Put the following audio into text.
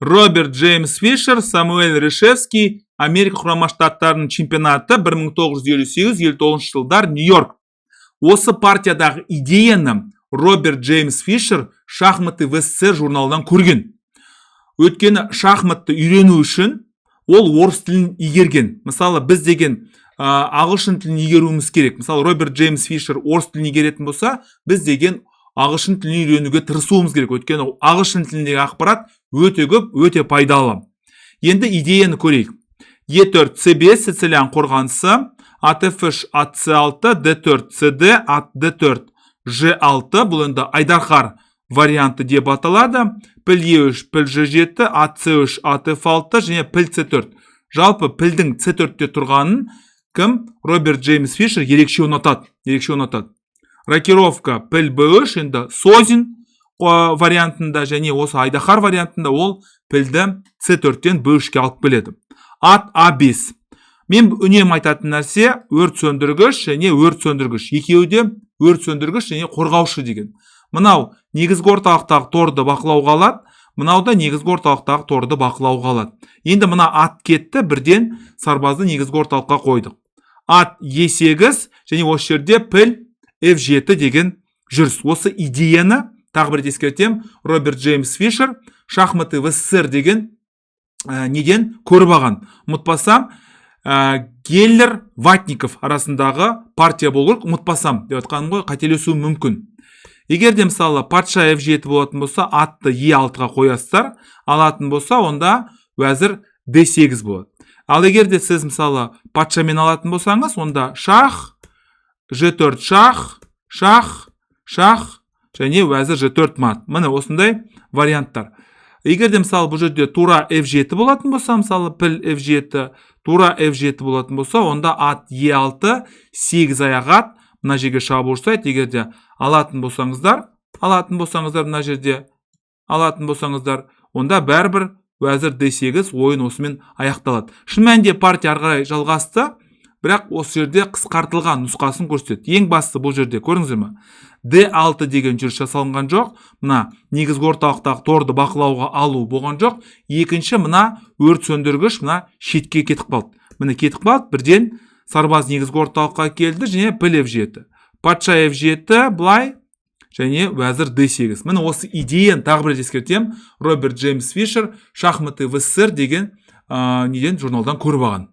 Роберт Джеймс Фишер, Самуэль Решевский, Америка Құрама Штаттарының чемпионаты, 1958-59 жылдар, Нью-Йорк. Осы партиядағы идеяны Роберт Джеймс Фишер «Шахматы в СССР» журналынан көрген. Өйткені шахматты үйрену үшін ол орыс тілін игерген. Мысалы, біз деген ағылшын тілін игеруіміз керек. Мысалы, Роберт Джеймс Фишер орыс тілін игеретін болса, біз деген ағылшын тілін үйренуге тырысуымыз керек, өйткені ағылшын тіліндегі ақпарат өте көп, өте пайдалы. Енді идеяны көрейік. Е4, С5, сицилиан қорғанысы, ат F3, ат С6, Д4, СД, ат Д4, Ж6. Бұл енді айдархар варианты деп аталады. Піл Е3, піл Ж7, ат С3, ат F6 және піл С4. Жалпы пілдің С4-те тұрғанын кім, Роберт Джеймс Фишер ерекше ұнатады, ерекше ұнатады. Рокировка піл Б3. Енді Созин вариантында және осы айдаһар вариантында ол пілді С4-тен Б3-ке алып келеді. Ат А5. Мен үнемі айтатын нәрсе: өрт сөндіргіш және өрт сөндіргіш, екеуі де өрт сөндіргіш және қорғаушы деген. Мынау негізгі орталықтағы торды бақылауға алады, мынау да негізгі орталықтағы торды бақылауға алады. Енді мына ат кетті, бірден сарбазды негізгі орталыққа қойдық. Ат Е8 және осы жерде піл F7 деген жүріс. Осы идеяны, тағы бір рет ескертемін, Роберт Джеймс Фишер «Шахматы в СССР» деген неден көріп алған. Ұмытпасам, Геллер Ватников арасындағы партия болу керек. Ұмытпасам деп жатқаным ғой, қателесуім мүмкін. Егер де, мысалы, патша F7 болатын болса, атты Е6-ға қоясыздар. Алатын болса, онда уәзір D8 болады. Ал егер де сіз, мысалы, патшамен алатын болсаңыз, онда шах Ж4, шах, шах, шах және уәзір Ж4 мат. Міне, осындай варианттар. Егер де, мысалы, бұл жерде тура F7 болатын болса, мысалы, піл F7, тура F7 болатын болса, онда ат E6, 8 аяқ ат мына жерге шабуыл жасайды. Егер де алатын болсаңыздар, мына жерде алатын болсаңыздар, онда бәрібір уәзір D8, ойын осымен аяқталады. Шын мәнінде партия ары қарай жалғасты, бірақ осы жерде қысқартылған нұсқасын көрсетеді. Ең бастысы, бұл жерде көрдіңіздер ме, D6 деген жүріс жасалынған жоқ, мына негізгі орталықтағы торды бақылауға алу болған жоқ. Екінші, мына өрт сөндіргіш мына шетке кетіп қалды. Міне, кетіп қалды. Бірден сарбаз негізгі орталыққа келді және піл F7, патша F7 былай және уәзір D8. Міне, осы идеяны, тағы бір рет ескертемін, Роберт Джеймс Фишер «Шахматы в СССР» деген неден, журналдан көріп алған.